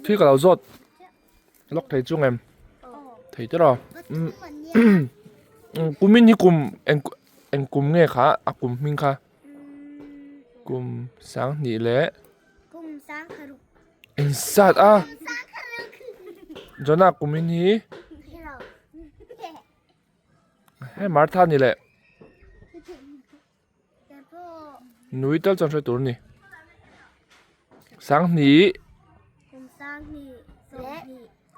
Thil ka lo zawt lawk thei chu ngem thei te rawh kumin hi kum eng eng kum nge kha a kum hming kha kum sanghnih leh engzat a Jonah kumin hi he Martha ni leh. Nui tal chuan hre tur a ni. Sanghnih.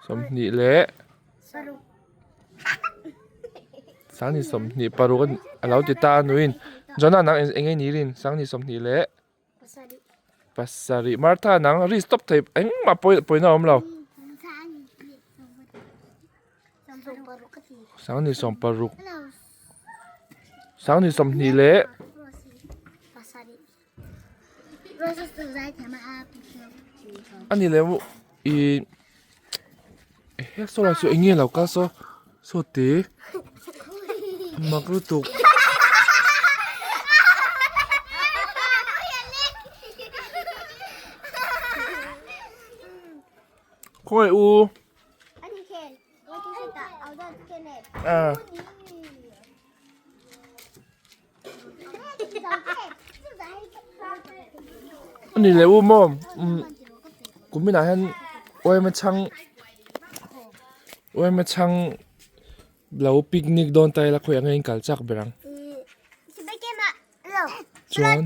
Sawmhnih leh. Sanghnih sawmhnih paruk a lo ti ta a nuiin. Jonah nang eng enge ni rin? Sanghnih sawmhnih leh. Pasarih. Martha nang ri stop thei engmah pawi pawina a awm lo. Sanghnih sawmparuk. Sanghnih sawmhnih leh. A ni leh ih he saw lai chu eng nge lo kal saw saw te mak lutuk. Khawi u. A ni leh u maw umm kuminah hian uaima chhang uaima chhang lo picnic dawn ta ila khawiah nge in kal chak ber ang. Chuan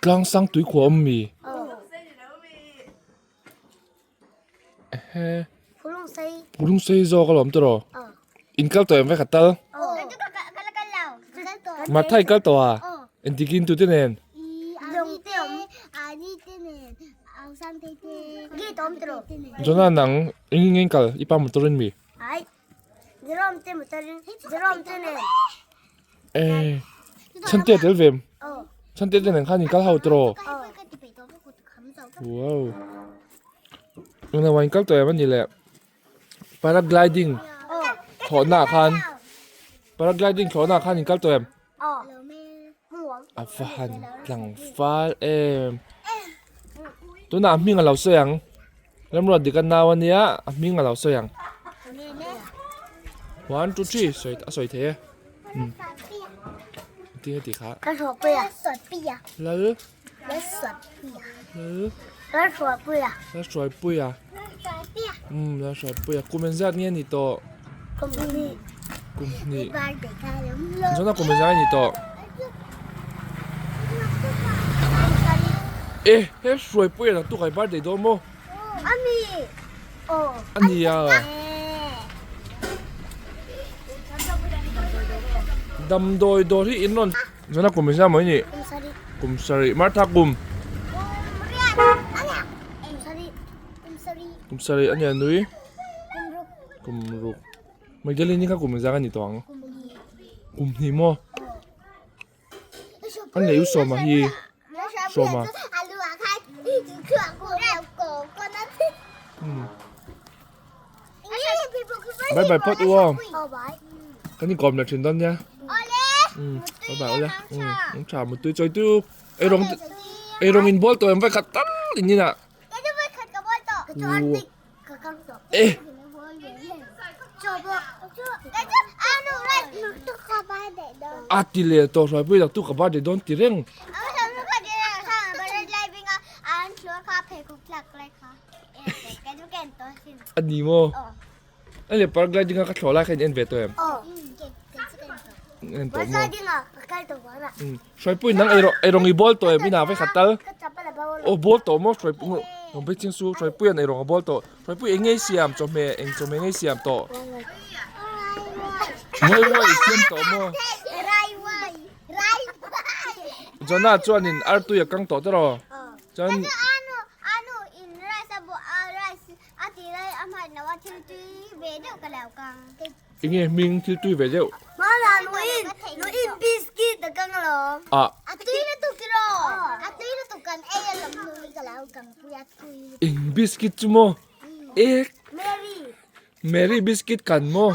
tlang sang tui khuah awm mi ehe purung sei zawk alawm tawh in kal tawh em vek a tal Martha i kal tawh a engtikin tute nen. Jonah nang eng eng kal i pa motor in mi? Eh chhan te a tel ve em? Chhan te te nen khan in kal ho tawh Wow Englo ah in kal tawh em a ni le Paragliding thlawhna ah khan Paragliding thlawhna ah khan in kal tawh em? A va han tlangval em tunah a hming a lo sawi ang Remruat dik a nau a nia a hming a lo sawi ang one two three sawi a sawi thei e umm tinge tih kha lal lal Lalhruaipuia umm Lalhruaipuia kum engzat nge a ni tawh. Kum hnih chuan a kum engzat a ni tawh e he hruaipuia nak tu kai birthday dawn maw a nia damdawi dawr hi in rawn chuan a kum engzat maw i nih kum sarih Martha kum kum sarih a nia nui. Kum ruk. Magdalene kha kum engzah a ni tawh ang? Kum hnih maw? An lei u Sawma hi. Sawma. Bye bye phawt u aw. Kan inkawm leh thin dawn nia. Bye bye ula. Ang tha mutui chawi tu. Ei rawng ei rawng in bawl tawh em vai khat tal in inah. Eh. A ti leh tawh hruai pui tu ka birthday dawn ti reng. A ni maw? A leh paragliding a ka thlawh lai kha in en ve tawh em? En tawh maw? Hruaipui nang ei rawh ei rawng i bawl tawh em inah vek khat tal aw bawl tawh maw hruaipui rawn phei ching chu hruaipui an ei rawng a bawl tawh hruaipui eng nge i siam chawhmeh eng chawhmeh nge i siam tawh ngawi ngawi i siam tawh maw Jonah chuanin artui a kang tawh tawh chuan. Enge hming thil tui ve deuh? Eng biscuit chu maw? Ek Mary biscuit kan maw?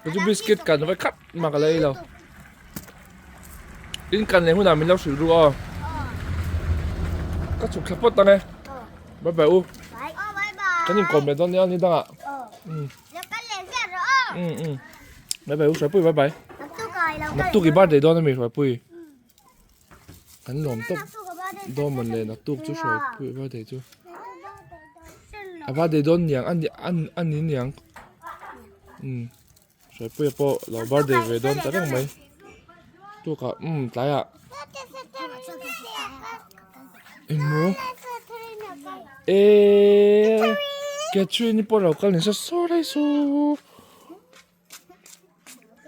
Ka chu biscuit kan vai khat mah ka la ei lo. In kan leh hunah min lo hrilh ru aw. Ka chhuk thla phawt ang e. Bye bye u. Kan inkawm leh dawn nia ni dangah. Bye bye u Hruaipui bye bye. Naktuk i birthday dawn ami Hruaipui. Kan lawm tawp dawn mawn le naktuk chu Hruaipui birthday chu. A birthday dawn niang a ni niang. Hruaipuia pawh lo birthday ve dawn ta reng mai tukah umm tlaiah engmaw eeee Catherine pawh lo kal ni sa saw lai saw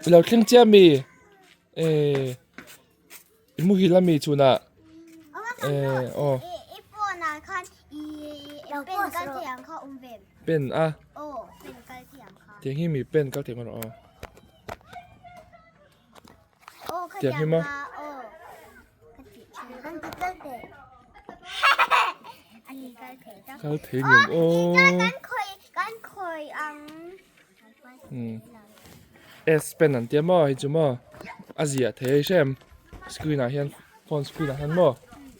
i lo thleng chiah ami eee i muhil ami chhunah eee aw pen a tiang hi mi pen kal thei maw aw tiang hi maw kal thei ngem aw umm S pen an tia maw hei chu maw a ziah thei a i hre em screen ah hian phone screen ah hian maw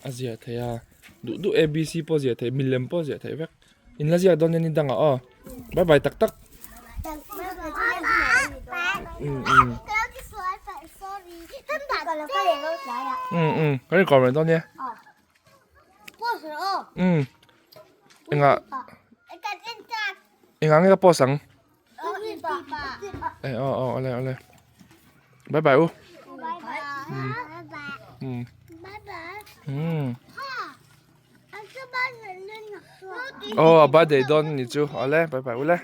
a ziah thei a duh duh A B C pawh a ziah theih milem pawh a ziah theih vek in la ziak dawn nia ni dangah aw bye bye tak tak umm umm umm umm kan inkawm reng dawn nia umm engah engah nge ka post ang. Eh aw aw awle awle bye bye u um um aw a birthday dawn ni chu awle bye bye ule.